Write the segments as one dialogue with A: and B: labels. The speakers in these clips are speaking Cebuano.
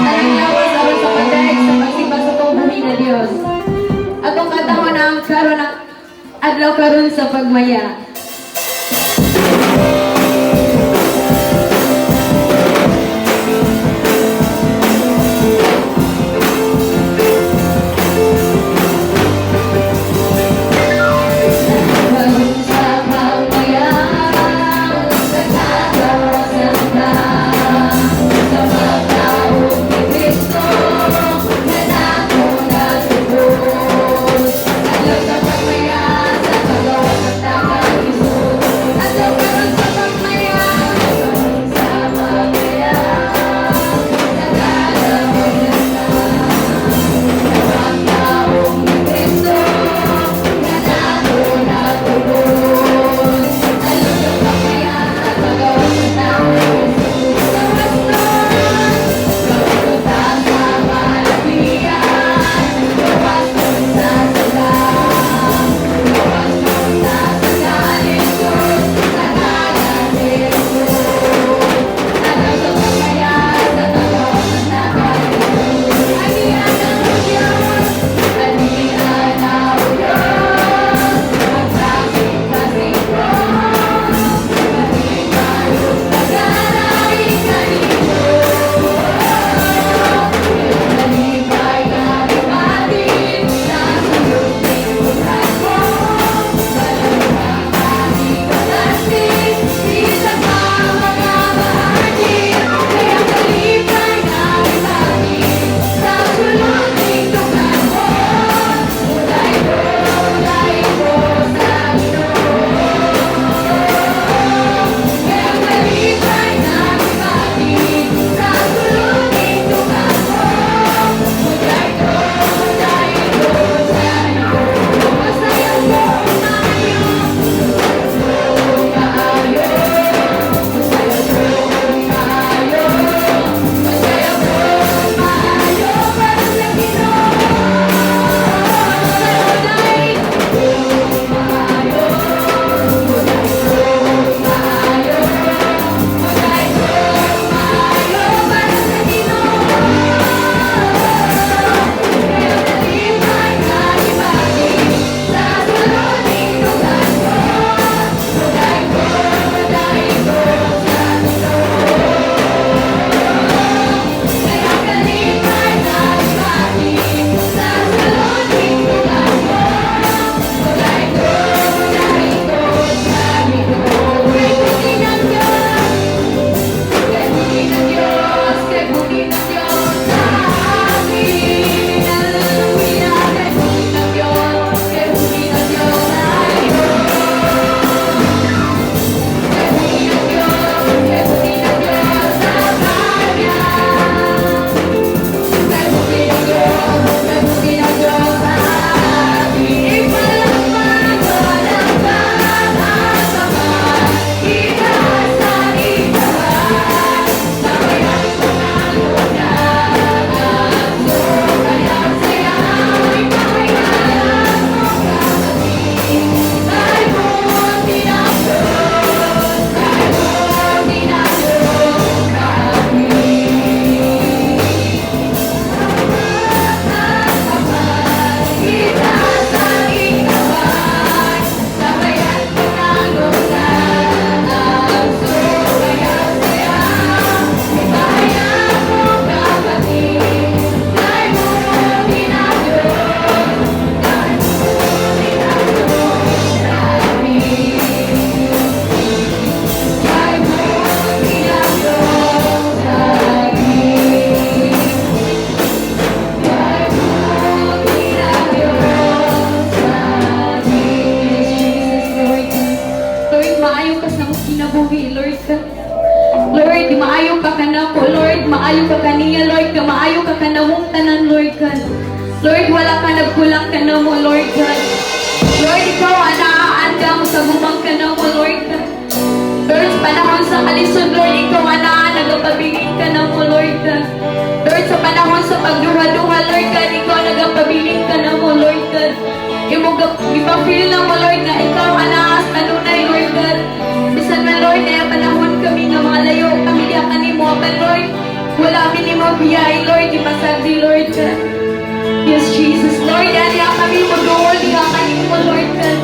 A: Tanang lawas aron sa pagdayeg sa pagsimba sa atong buhi na Dios. Atong kantahon ang karon, ang adlaw karon sa pagmaya. Karon sa pagmaya, nagkagawasan ta sa pagtaong ni Kristo na nako natubos. Adlaw sa pagmaya, sa paggawas ng takang Jesus. Adlaw karon sa pagmaya, karon sa pagmaya, nagkagawasan ta sa pagtaong ni Kristo na nako natubos. Adlaw sa pagmaya, sa paggawas ng takang Jesus. Gawas nun, gawas nun ta sa kalabian, gawas nun sa sala, gawas nun ta sa kalisod, sa ngalan ni Jesus. Adlaw sa pagmaya, sa paggawas ng takang Jesus. Ania na, O Diyos, ania na, O Diyos, ang kasing-kasing ko. Kalipayong tagaray kanimo. Kalipay na ibatid sa sulod lingkuran ko. Balangkang kalikasan, bisan pa mga bahagi. Kaya kalipay na ibatid sa sulod lingkuran ko. Muday ko sa Ginoo. Kaya kalipay na ibatid sa sulod lingkuran ko. Muday ko sa Ginoo. Masayaw ko maayo, maayo. Masayaw ko maayo, masayaw ko maayo para sa Ginoo. Muday ko maayo, muday ko maayo, muday ko maayo para sa Ginoo. Kaya kalipay na ibatid sa sulod lingkuran ko. Muday ko sa Ginoo. Kaya kalipay na ibatid sa sulod lingkuran ko. Muday ko sa Ginoo. Kay buti ng Diyos, kay buti ng Diyos, kay buti ng Diyos sa akin. Hallelujah, kay buti ng Diyos, kay buti ng Diyos sa iyo. Kay buti ng Diyos, kay buti ng Diyos sa kanya. Kay buti ng Diyos, kay buti ng Diyos sa akin. Ipalakpak, palakpak ang kamay, itaas ang kamay, sabayan ko ng lugar. Ang sumayaw-sayaw, ipahayag mo, kapatid, kay buti ng Diyos, kay buti ng Diyos sa akin. Ang kamay, itaas ang kamay, sabayan ko ng lugar. Ang sumayaw-sayaw, ipahayag mo, kapatid, kay buti ng Diyos, kay buti ng Diyos sa akin. Kay buti ng Diyos sa akin. Kay buti ng Diyos sa akin. Yes, Jesus, Lord God. Lord, maayo ka sa among kinabuhi, Lord God. Lord, maayo ka kanako, Lord. Maayo ka kaniya, Lord. Ka maayo ka kanamong tanan, Lord God. Lord, wala ka nagkulang kanamo, Lord God. Lord, ikaw ang naaandam sa gumang kanamo, Lord God. Lord, sa panahon sa kalisod, Lord, ikaw ang naa nagapabilin kanamo, Lord God. Lord, sa panahon sa pagduha-duha, Lord God, ikaw ang nagapabilin kanamo, Lord God. Imo ipa-feel na mo, Lord, nga ikaw ang naa sa kanunay, Lord God. Bisan man, Lord, na panahon kami nga mga layo kami diha kanimo, apan, Lord, Wala kami ni mabiyay, Lord, di masagdi, Lord God. Yes, Jesus, Lord, diha kami mag-uol, diha kanimo, Lord God.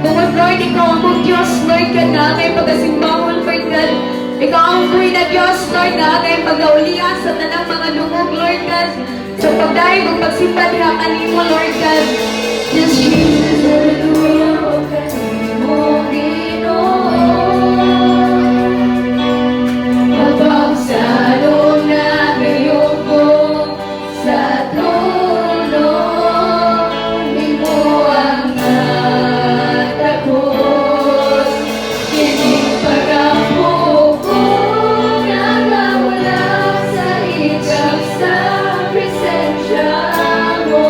A: Tungod, Lord, ikaw ang among Diyos, Lord God, na kay pagasimbahon, Lord God. Ikaw ang buhay na Diyos, Lord, na kay pagaulian sa tanang mga dungog, Lord God. Sa pagdayeg ug pagsimba diha kanimo, Lord God. Yes, Jesus, hallelujah. Kanimo, Ginoo. Mapagsalong na ko sa trono, imo ang natakos. Kining pag-ampo ko nagawala sa ikaw sa presensya mo.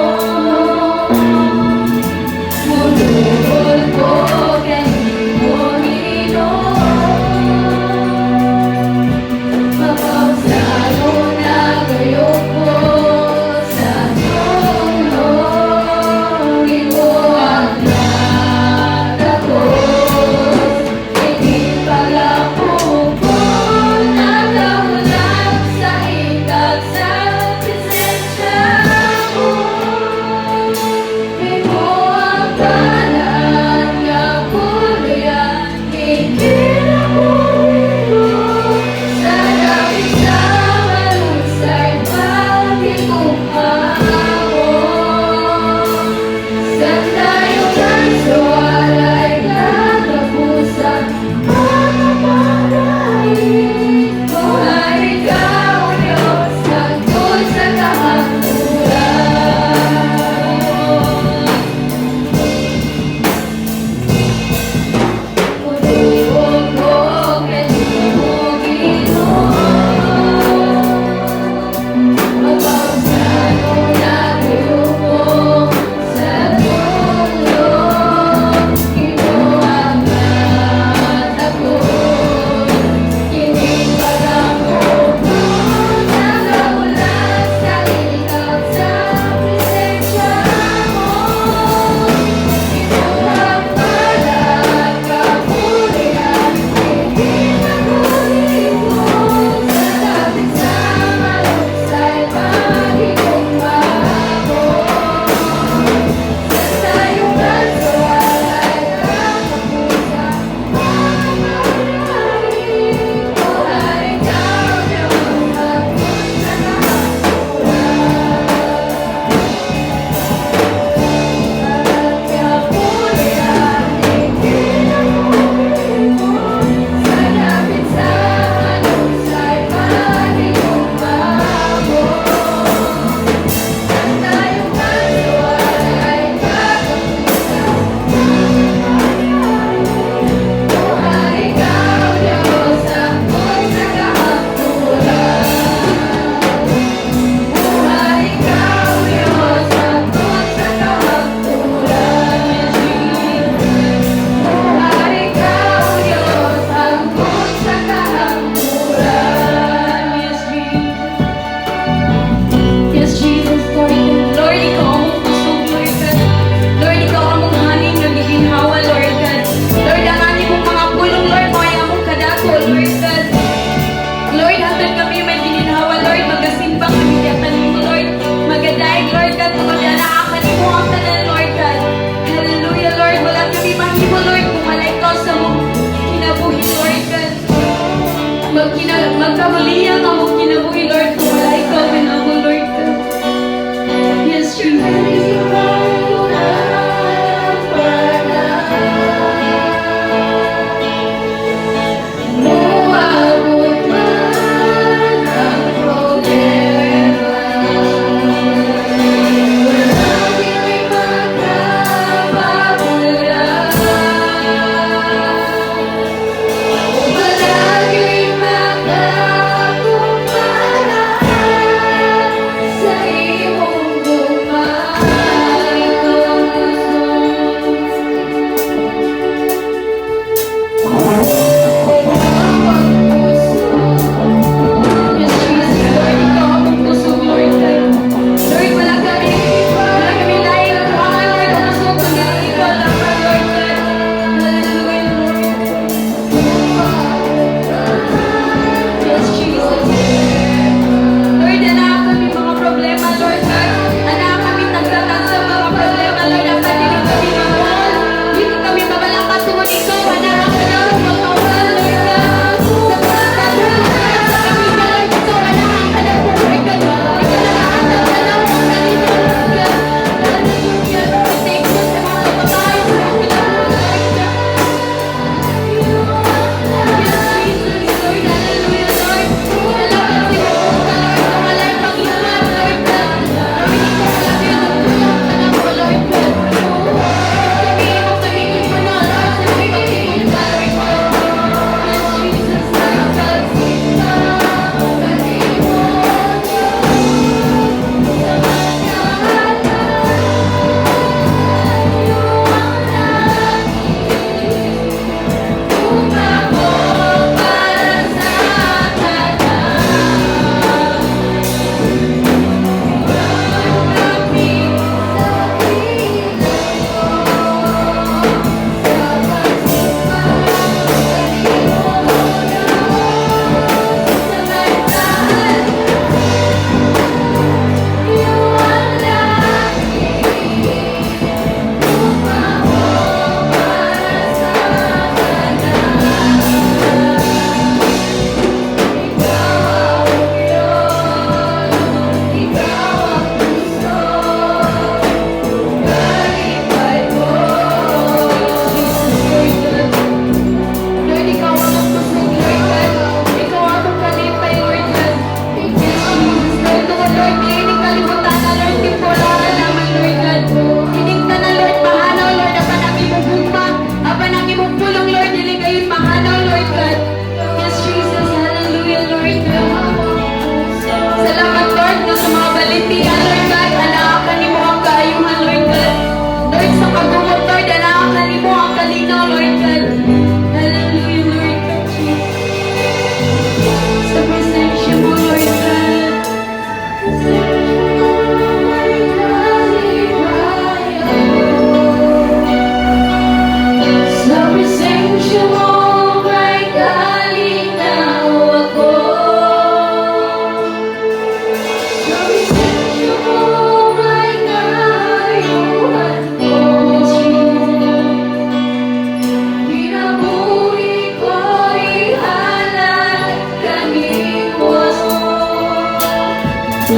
A: Sa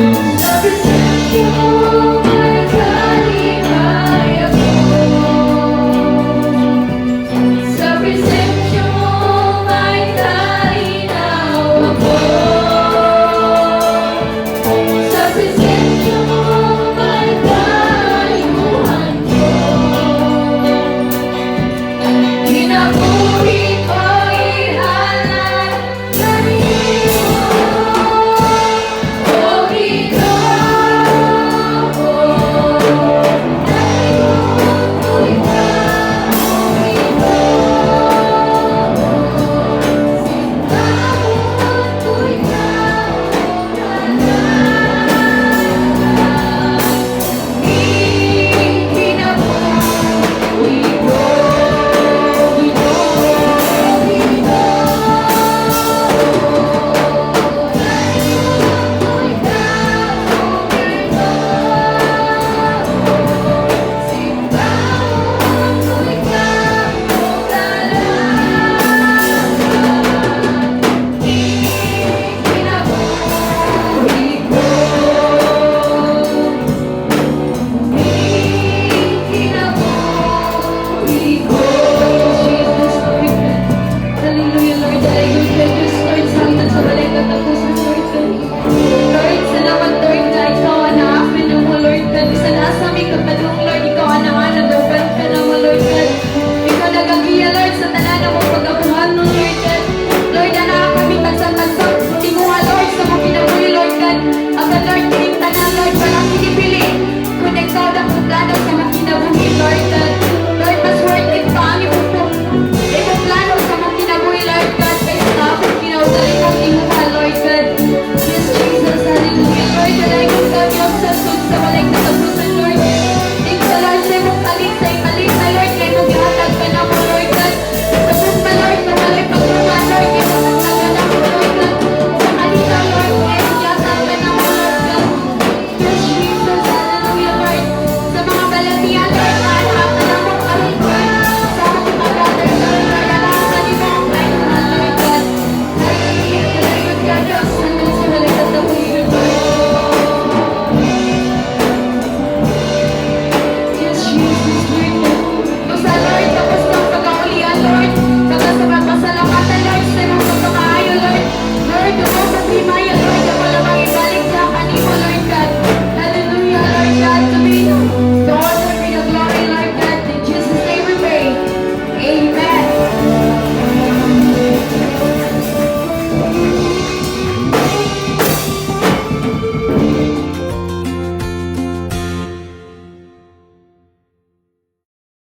A: presensya mo may kalipay ako. Sa presensya mo may kalinaw ako. Sa presensya mo may kaayuhan ko. Kinabuhi ko ihalad kanimo. O Ginoo, ko ikaw, Ginoo. Simbahon ko ikaw tanan. Kinabuhi ko, Ginoo, Ginoo. Ko ikaw, Ginoo. Simbahon ko ikaw tanan. Kinabuhi ko. Kinabuhi ko. Jesus, Lord. Hallelujah, Lord. Hallelujah, Diyos, Lord, sa hangtod sa walay katapusan, Lord. Lord, salamat, Lord, na ikaw ang naamin mo, Lord God. Bisan asa mi kapadung, Lord, ikaw ang nanganaguban ka na mo, Lord God. Ikaw nagagiya, Lord, sa tanan mo pag-abuhan mo, Lord God. Lord, na kami tagsa-tagsa. Tinguha, Lord, sa mga kinabuhi, Lord God. Apan, Lord, kining tanan, Lord, walang pinipili. Kung ikaw ang plano sa mga kinabuhi, Lord God. Lord, mas worth it pa ang imong plano sa mga kinabuhi, Lord God, kaysa sa akong kinaugalingong tinguha, Lord God. Yes, Jesus, hallelujah, Lord. Dalayan ka,